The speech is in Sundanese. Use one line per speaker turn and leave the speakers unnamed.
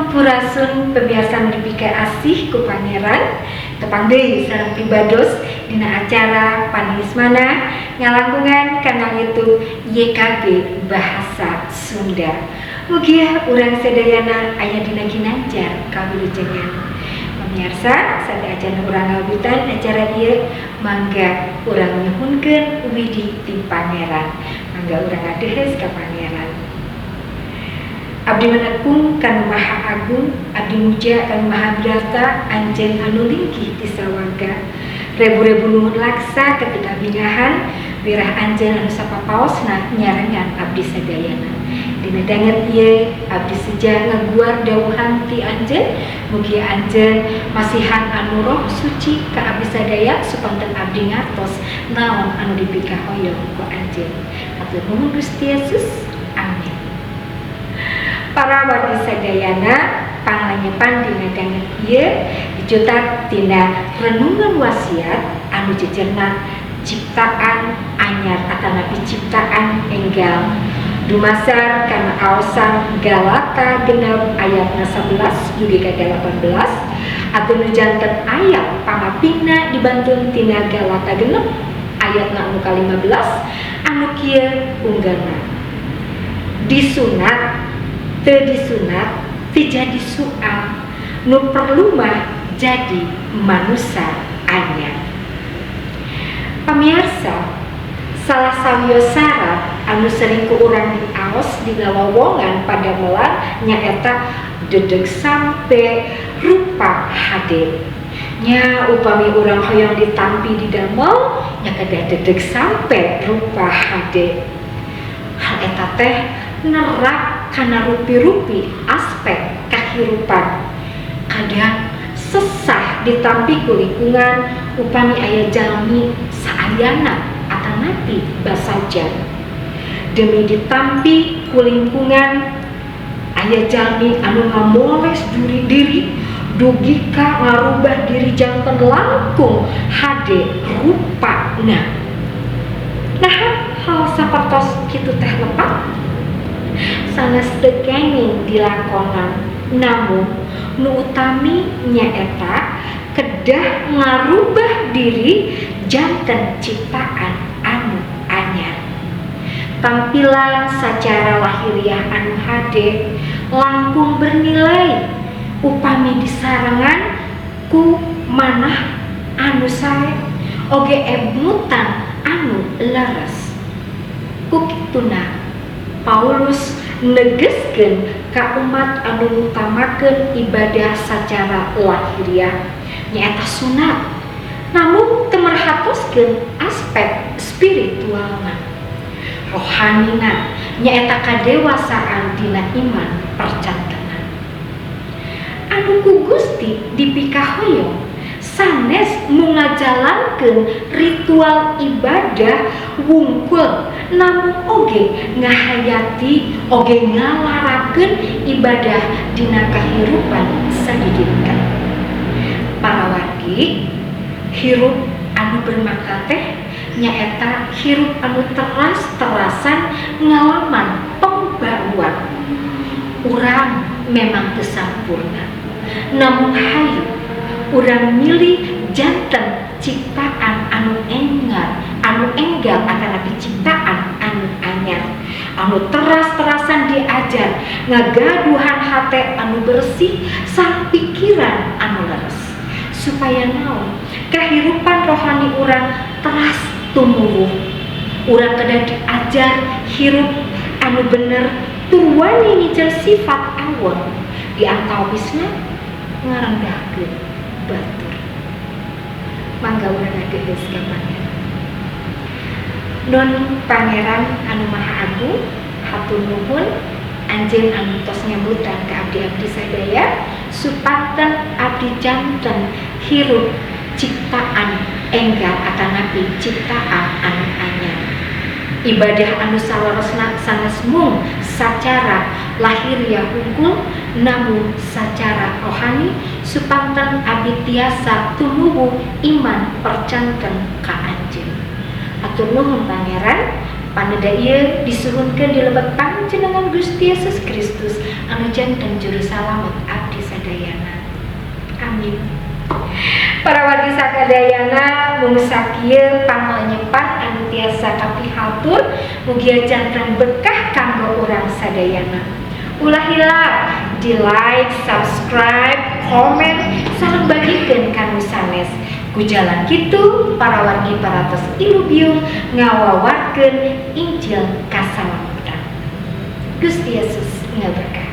Sampurasun, pemirsa nu dipikaasih ku Pangeran. Tepang deui sareng pibados dina acara Paningis Manah, ngalangkungan kanal YouTube YKB Bahasa Sunda. Mugia urang sadayana aya dina ginanjar kawilujengan. Pemirsa, sateuacan urang ngawitan acara ieu, mangga urang nyuhunkeun widi ti Pangeran. Mangga urang ngadeheus ka Pangeran. Abdi manekung kanu Maha Agung, abdi muja kanu Maha Brata, Anjeun anu linggih di sawarga. Rebu-rebu nuhun laksa ketika bingahan wirah Anjeun anu sapapaosna nyarengan abdi sadayana. Dina danget ieu abdi seja ngaguar dawuhan ti Anjeun, mugi Anjeun masihan anu Roh Suci ka abdi sadaya supanten abdi ngartos naon anu dipikahoyong ku Anjeun. Hatur nuhun, Gusti Yesus. Amin. Para wargi sadayana, panglanyepan dina danget ieu dicutat tina renungan wasiat anu jejerna ciptaan anyar atanapi ciptaan enggal, dumasar kana aosan Galata 6 ayat 11 dugi ka 18, atau nu janten ayat pangapingna dibantun tina Galata 6 ayat anu ka-15 anu kieu unggalna: "Disunat teu disunat teu jadi soal, nu perlu mah jadi manusia anyar." Pamiarsa, salah sawios syarat anu sering ku urang diaos dina lowongan padamelan nyaeta dedeg sampe rupa hade. Nya, upami urang hoyong ditampi di damel, nya kedah dedeg sampe rupa hade. Hal eta teh nerap kana rupi-rupi aspek kahirupan. Kadang sesah ditampi ku lingkungan upami aya jalmi saayana atanapi basajan. Demi ditampi ku lingkungan, aya jalmi anu ngamoles diri dugi ka ngarubah diri janten langkung hade rupana. Nah, hal sapertos kitu teh lepat? Sanes teu kenging dilakonan, namun nu utami nyaeta kedah ngarubah diri janten ciptaan anu anyar. Tampilan sacara lahiriah anu hade langkung bernilai upami disarengan ku manah anu sae oge emutan anu leres. Ku kituna Paulus negeskeun ka umat anu ngutamakeun ibadah sacara lahiriah, nyaeta sunat, namun teu merhatoskeun aspek spiritualna, rohanina, nyaeta kadewasaan dina iman percantenan. Anu ku Gusti dipikahoyong sanes mung ngajalankeun ritual ibadah wungkul, namun oge ngahayati oge ngalarakeun ibadah dina kahirupan sadidinten. Para wargi, hirup anu bermakna teh nyaeta hirup anu teras-terasan ngalaman pembaruan. Urang memang teu sampurna, namun hayu urang milih janten ciptaan anu enggal, anu enggal atanapi ciptaan anu anyar, anu teras-terasan diajar ngagaduhan hate anu bersih sareng pikiran anu leres, supaya naon? Kehidupan rohani urang teras tumuwuh. Urang kedah diajar hirup anu bener tur wani ngincel sifat awon, di antawisna ngarendahkeun batur. Mangga urang ngadeheus ka Pangeran. Nun, Pangeran anu Maha Agung, hatur nuhun Anjeun anu tos nyambutan ka abdi-abdi sadaya supanten abdi janten hirup ciptaan enggal atanapi ciptaan anu anyar. Ibadah anu saleresna sanes mung sacara lahiriah hungkul, namun sacara rohani, supanten abdi tiasa tumuwuh iman percanten ka Anjeun. Hatur nuhun, Pangeran. Paneda ieu disuhunkeun di lebet panjenengan Gusti Yesus Kristus anu janten juru salamet abdi sadayana. Amin. Para wargi sakadayana, mung sakieu panglenyepan anu tiasa kapihatur, mugia janten berkah kanggo urang sadayana. Ulah hilap di like, subscribe, komen, sareng bagikeun ka nu sanes. Ku jalan kitu para wargi parantos ilubiung ngawawarkeun Injil kasalamatan. Gusti Yesus ngaberkahi.